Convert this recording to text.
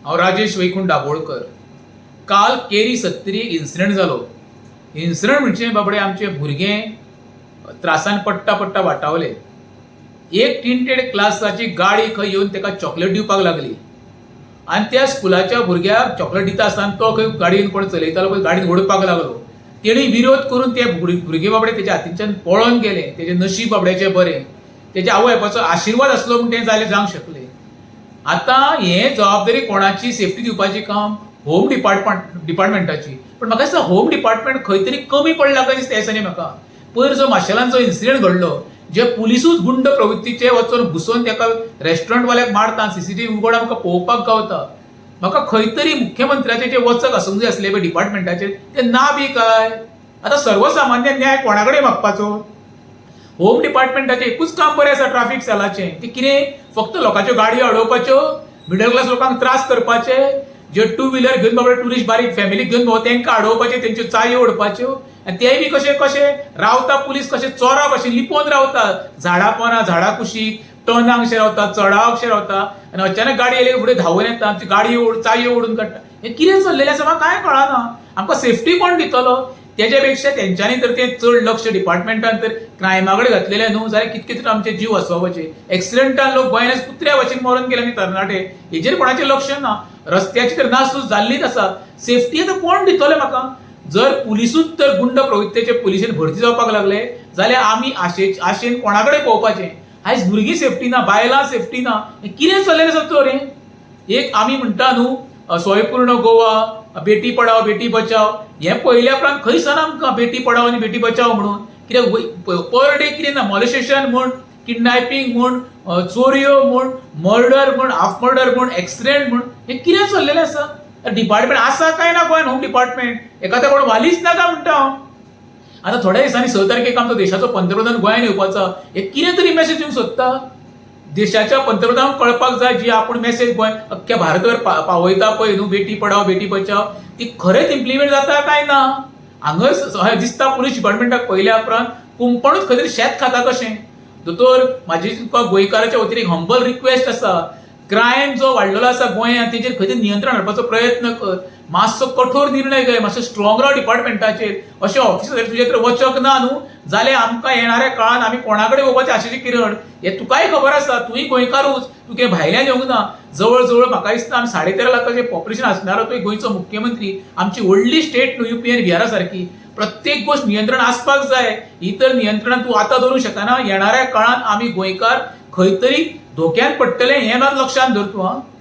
हांव राजेश वैकुंठ दाबोळकर. काल केरी सत्तरी इन्सिडंट जालो. इन्सिडंट म्हणजे बाबडे आमचे भुरगे त्रासान पडटा पडटा वाटावले. एक टिंटेड क्लासाची गाडी खंय येवन ताका चॉकलेट दिवपाक लागली आनी त्या स्कुलाच्या भुरग्याक चॉकलेट दिता आसतना तो खंय गाडयेन कोण चलयतालो पळय गाडयेन ओडपाक लागलो. तेणी विरोध करून ते भुरगे बाबडे तेच्या हातीच्यान पळोन गेले. तेजें नशीब बाबड्याचें बरें, तेच्या आवय बापायचो आशिर्वाद आसलो म्हूण तें जालें जावंक शकलें. आतां हें जबाबदारी कोणाची? सेफ्टी दिवपाची काम होम डिपार्टमेंटाची. पण म्हाका दिसता होम डिपार्टमेंट खंय तरी कमी पडला काय दिसता दिसांनी म्हाका. पयर जो माशेलान जो इन्सिडंट घडलो, जे पुलिसूच गुंड प्रवृत्तीचे वचून घुसोवन तेका रेस्टॉरंटवाल्याक मारता, सीसीटीव्ही उगड आमकां पळोवपाक गावता. म्हाका खंय तरी मुख्यमंत्र्याचे जे वचक आसूंक जाय आसले पळय डिपार्टमेंटाचेर, ते ना बी काय? आतां सर्वसामान्य न्याय कोणा कडेन मागपाचो? होम डिपार्टमेंटाचें एकूच काम बरें आसा ट्राफीक सेलाचें, तें कितें? फक्त लोकांच्यो गाडयो अडोवपाच्यो, मिडल क्लास लोकांक त्रास करपाचे. जे टू व्हिलर घेवन बाबडे ट्युरिस्ट बारीक फॅमिलीक घेवन भोंवता तेंकां अडोवपाचे, तेंच्यो चायो ओडपाच्यो. आनी ते बी कशे कशे रावता पुलीस, कशे चोरा भशेन लिपोवन रावता झाडां पोना, झाडां कुशीक, टर्नाक शे रावता, चडावक शे रावता आनी अचानक गाडी येयली फुडें धांवून येता, आमची गाडी ओड, चायो ओडून काडटा. हें कितें चल्लेलें आसा म्हाका कांय कळना. आमकां सेफ्टी कोण दितलो? तेच्या पेक्षा तेंच्यांनी तर तें चड लक्ष डिपार्टमेंटान तर क्रायमा कडेन घातलेलें न्हू जाल्यार कितके तरी आमचे जीव वाचोवपाचे. एक्सिडंटान लोक गोंयांत कुत्र्या भशेन मरून गेले आनी तरणाटे, हेजेर कोणाचें लक्ष ना. रस्त्याची तर नासधूस जाल्लीच आसा. सेफ्टी आतां कोण दितले म्हाका? जर पुलिसूच तर गुंड प्रवृत्तीचे पुलिशेन भरती जावपाक लागले जाल्यार आमी आशेन कोणा कडेन पळोवपाचें? आयज भुरगीं सेफ्टी ना, बायलां सेफ्टी ना. हें कितें चल्लेलें आसा तर? हें एक आमी म्हणटा न्हू, स्वयंपूर्ण गोवा, बेटी पढाओ बेटी बचाओ, हें पळयल्या उपरांत खंय सर आमकां बेटी पढाओ आनी बेटी बचाओ म्हणून कित्याक पर डे कितें ना, मॉलेस्टेशन म्हूण, किडनॅपिंग म्हूण, चोरयो म्हूण, मर्डर म्हूण, हाफ मर्डर म्हूण, एक्सिडेंट म्हूण, हें कितें चल्लेलें आसा? डिपार्टमेंट आसा काय ना गोंयान? होम डिपार्टमेंट एखाद्या कोण वालीच नाका म्हणटा हांव. आतां थोड्या दिसांनी 6 तारखेक आमचो देशाचो पंतप्रधान गोंयान येवपाचो. हे कितें तरी मेसेज दिवंक सोदता देशाच्या पंतप्रधानाक कळपाक जाय, जी आपूण मेसेज गोंय अख्ख्या भारतभर पावयता पळय न्हू, बेटी पढाओ बेटी बचाओ, ती खरेंच इम्प्लिमेंट जाता काय ना? हांगा दिसता पुलीस डिपार्टमेंटाक पळयल्या उपरांत कुंपणूच खंय तरी शेत खाता कशें. दोतोर, म्हाजी तुका गोंयकाराच्या वतीन एक हंबल रिक्वेस्ट आसा. क्रायम जो वाडलेलो आसा गोंयांत, तेजेर खंय तरी नियंत्रण हाडपाचो प्रयत्न कर. मातसो कठोर निर्णय घे, मातसो स्ट्रॉंग राव डिपार्टमेंटाचेर. अशें ऑफिसर तुजे तर वचक ना न्हू जाल्यार आमकां येणाऱ्या काळान आमी कोणा कडेन वचपाचें आशेचें किरण, हें तुकाय खबर आसा. तूंय गोंयकारूच, तूं कितें भायल्यान येवंक ना. जवळ जवळ म्हाका दिसता आमी 13.5 लाखाचें पॉप्युलेशन आसणारो तुवें गोंयचो मुख्यमंत्री. आमची व्हडली स्टेट न्हू युपी आनी बिहारा सारकी. प्रत्येक गोश्ट नियंत्रण आसपाक जाय. ही तर नियंत्रणान तूं आतां दवरूंक शकना, येणाऱ्या काळान आमी गोंयकार खंय तरी धोक्यान पडटले, हें मात लक्षांत धर तूं. आं.